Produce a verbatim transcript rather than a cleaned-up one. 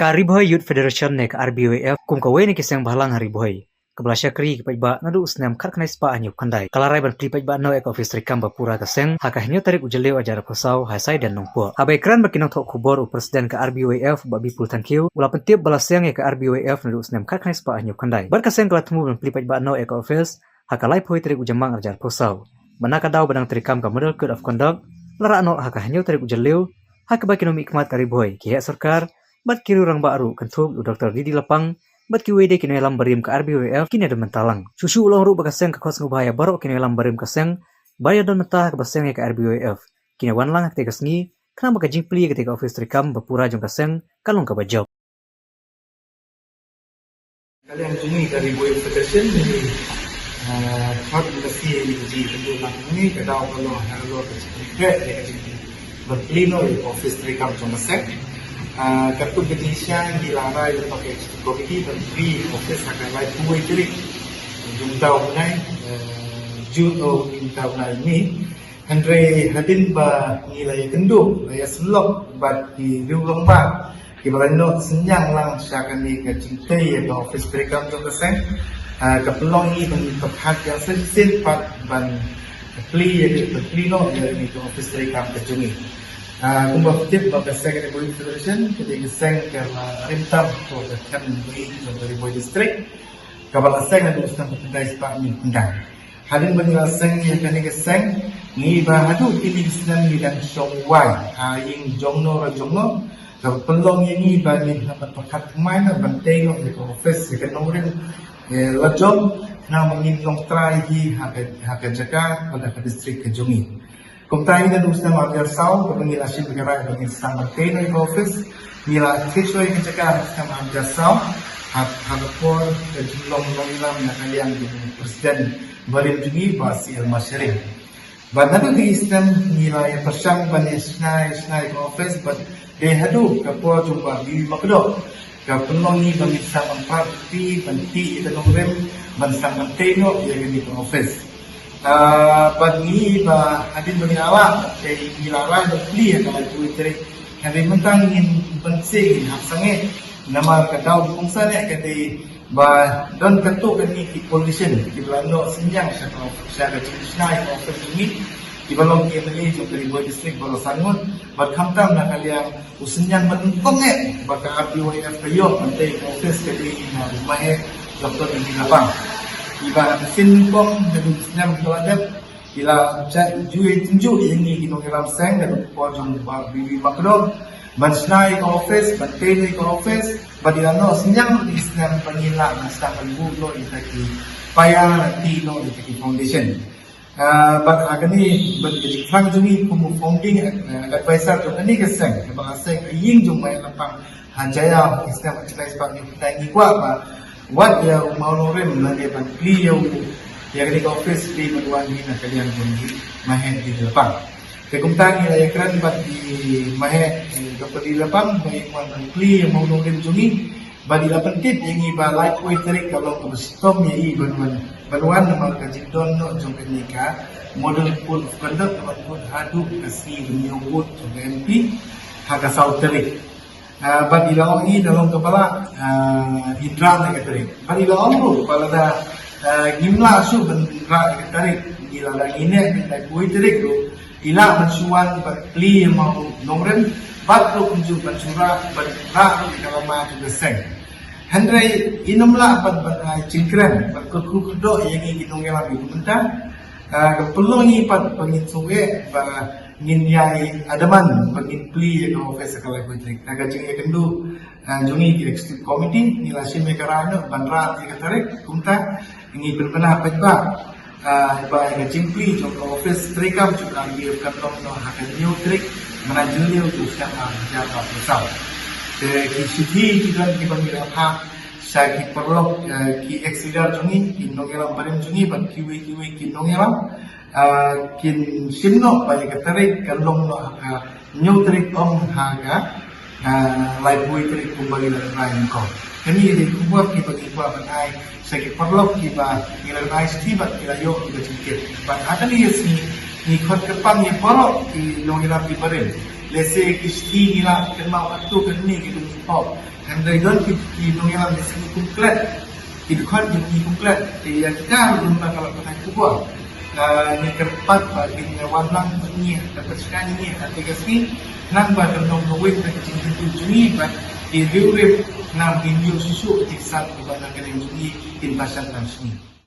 Ka Ri Bhoi Youth Federation ne ka R B Y F kum kawei na ki seng bahalang ha Ri Bhoi, kaba la shakri ïa ki paidbah naduh u snem khatkhyndai spah hynñiewphew khyndai, ka la rai ban plie paidbah noh ïa ka office treikam ba pura ka seng ha ka hynñiew tarik u Jylliew arhajar arphew saw ha Saidan Nongpoh. Haba ïakren bad ki nongthoh khubor, u president ka R B Y F, Bah Bipul Thangkhiew, u la pyntip ba la seng ïa ka R B Y F naduh u snem khatkhyndai spah hynñiewphew khyndai. Bad ka seng ka la thmu ban plie paidbah noh ïa ka office ha ka laiphew tarik u Jymmang arhajar arphew saw. Bad na ka daw ba dang treikam ka Model Code of Conduct, la rah noh ha ka hynñiew tarik u Jylliew, ha kaba ki nongmihkhmat ka Ri Bhoi, ki heh sorkar, bad ki riew rangbah ruh, kynthup u Doctor D D Lapang bad kiwei de ki nongïalam barim ka R B Y F, kin ïadon bynta lang. Shuh shuh u la ong ruh ba ka seng ka khot sngewbha ïa baroh ki nongïalam barim ka seng ban ïadon bynta ha kaba seng ïa ka R B Y F, kin ïawan lang ha katei ka sngi, khnang ba ka jingplie ïa katei ka office treikam ba pura jong ka seng kan long kaba jop. Ka liang jong ngi ka Ri Bhoi Youth Federation, ngi, ah, khot ngi ka sngi ngi ka jingïakynduh lang ngi, ka daw ka long halor ka jingplie ïa ka jingplie noh ïa ka office treikam jong ka seng. Ah, katkum ka jingshisha ngi la rai ïa ka executive committee ban plie office ha ka laiphew tarik jong u bnai, eh, June, oh, jong u bnai May. Hynrei hadien ba ngi la ïakynduh, la ïasyllok bad ki riew rangbah kiba la ïoh synñiang lang sha kane ka jingtei ïa ka office treikam jong ka seng, ah, ka pynlong ïa ngi ban pyrkhat ïa shisien pat ban plie ïa ka, ban plie noh ïa kane ka office treikam ka jong ngi. Ah, kumba phi tip ba ka seng Ri Bhoi Youth Federation ka dei ka seng kaba rim tam ha ka thain ba ïeit jong ka Ri Bhoi District, kaba la seng naduh u snem khatkhyndai spah hynñiewphew khyndai. Hadien ba ngi la seng ïa kane ka seng, ngi ba haduh kine ki snem ngi dang shong wai ha ïing jong no la jong no, kaba pynlong ïa ngi ba ngin hap ban pyrkhat thymmai noh ban tei noh ïa ka office, ïa ka nongrim, eh, la jong, khnang ba ngin long trai hi ha ka, ha ka jaka bad ha ka district ka jong ngi. Kumta ngi naduh u snem arhajar saw, kaba ngi la shim ïa ka rai ba ngin sdang ban tei noh ïa ka office, ngi la thied shuwa ïa ka jaka ha u snem arhajar saw, ha, ha ka por ka jinglong nongïalam na ka liang jong u president barim jong ngi, Bah C L Marsharing. Bad naduh kine ki snem ngi la ïa pyrshang ban ïa shna, ïa shna ïa ka office, bad dei haduh ka por jong Bah B. Makdoh ka pynlong ngi ba ngin sdang ban plie, ban plie ïa ka nongrim, ban sdang ban tei noh ïa kane ka office. Ah, bad ngi ba hadien ba ngi la lah, te ngi la rai ban plie ha ka laiphew tarik. Hynrei mynta ngin pynsngew, ngin hap sangeh, namar ka daw kongsan eh ka dei ba don katto katne ki politician kiba la ïoh synñiang sha ka, sha ka jingshna ïa ka office jong ngi, kiba long ki M L A jong ka Ri Bhoi District baroh san ngut, bad khamtam na ka liang u synñiang ba nyngkong eh ba ka R B Y F ka ïoh ban tei ïa ka office ka dei na u Maheh Doctor D D Lapang. Iba ha ka sien nyngkong naduh u snem ba la dep, i la ju ïatynjuh ïa ngi ki nongïalam seng naduh ka por jong Bah B. Makdoh ban shna ïa ka office, ban tei ïa ka office, bad i la ïoh synñiang ïa ki snem ba ngin lah ban sdang ban buh noh ïa ki paia, lane tei noh ïa ki foundation. Ah, bad ha kane, bad ka jingthrang jong ngi kum u founding, eh, advisor jong kane ka seng, kaba la seng ha ïing jong u Maheh Lapang ha Jaiaw ha ki snem khatkhyndai spah hynñiewphew khyndai, ngi kwah ba wat ïa u mawnongrim lane ban plie ïa u, ïa kane ka office, plie ban wan hi na ka liang jong u Maheh D. Lapang. Te kumta ngi la ïakren bad i Maheh, eh, Doctor D. Lapang ba ïa wan ban plie ïa u mawnongrim jong ngi. Bad i la pyntip ïa ngi ba laiphew tarik ka long kaba shitom ïa i ban wan, ban wan namar ka jingdon noh jong kane ka Model Code of Conduct kaba kut haduh ka sngi ban ïoh vote jong ka M P ha ka saw tarik. Ah, bad i la ong ïa ngi da long kaba lah, ah, in rah ïa ka tarik. Bad i la ong ruh ba lada, ah, ngim lah shuh ban rah ïa ka tarik, i la, lada ngi neh ban da kawei tarik ruh, i lah ban shu wan ban plie ïa u mawnongrim, bad ruh kumjuh ban shu rah, ban rah ruh ïa ka lama jong ka seng. Hynrei in ym lah ban, ban ai jingkren, ban kyrkhu kyrdoh ïa ngi ki nongïalam ïa ka mynta. Ah, ka pynlong ngi pat ba ngin sngewthuh ba ngin ïai adamant ba ngin plie ïa ka office ha ka laiphew tarik. Na ka jingïakynduh, ah, jong ngi ki executive committee, ngi la shim ïa ka rai noh ban rah ïa ka tarik, kumta ngi pynbna pat ba, ah, ba ïa ka jingplie jong ka office treikam jong ka R B Y F kan long noh ha ka hynñiew tarik mynta u Jylliew jong u snem ar hajar arphew saw. Te ki shithi ki don kiba ngi la phah sha ki paralok, eh, ki ex-leader jong ngi, ki nongïalam barim jong ngi, bad kiwei kiwei ki nongïalam, eh, kin shim noh ba ïa ka tarik kan long noh ha ka hynñiew tarik, ym ha ka, eh, laiphew tarik kumba ngi la rai nyngkong. Kane dei ki khubor kiba ngi kwah ban ai sha ki paralok kiba ngi la ai shithi bad ki la ïoh kiba jingkit. Bad ha kane ka sngi ngi khot kyrpang ïa baroh ki nongïalam ki barim Lehse ki sngi ngi la kynmaw katto katne ki dong ki pop. Hynrei don ki ki nongïalam ki sngi kum klet. Ki dkhot ki sngi kum klet. Te ïa kita ruh don ba ka la pathai kubur. Ka ngi kyrpad ba kin ïa wan lang ba ngi ka pyrshah ngi ha te ka sngi. Nang ba ka nong ka wei ka jingkyntu jong ngi ba ki riewrip nang kin ïoh shuh shuh ka jingsan ba na ka neng jong ngi kin bashar nang sngi.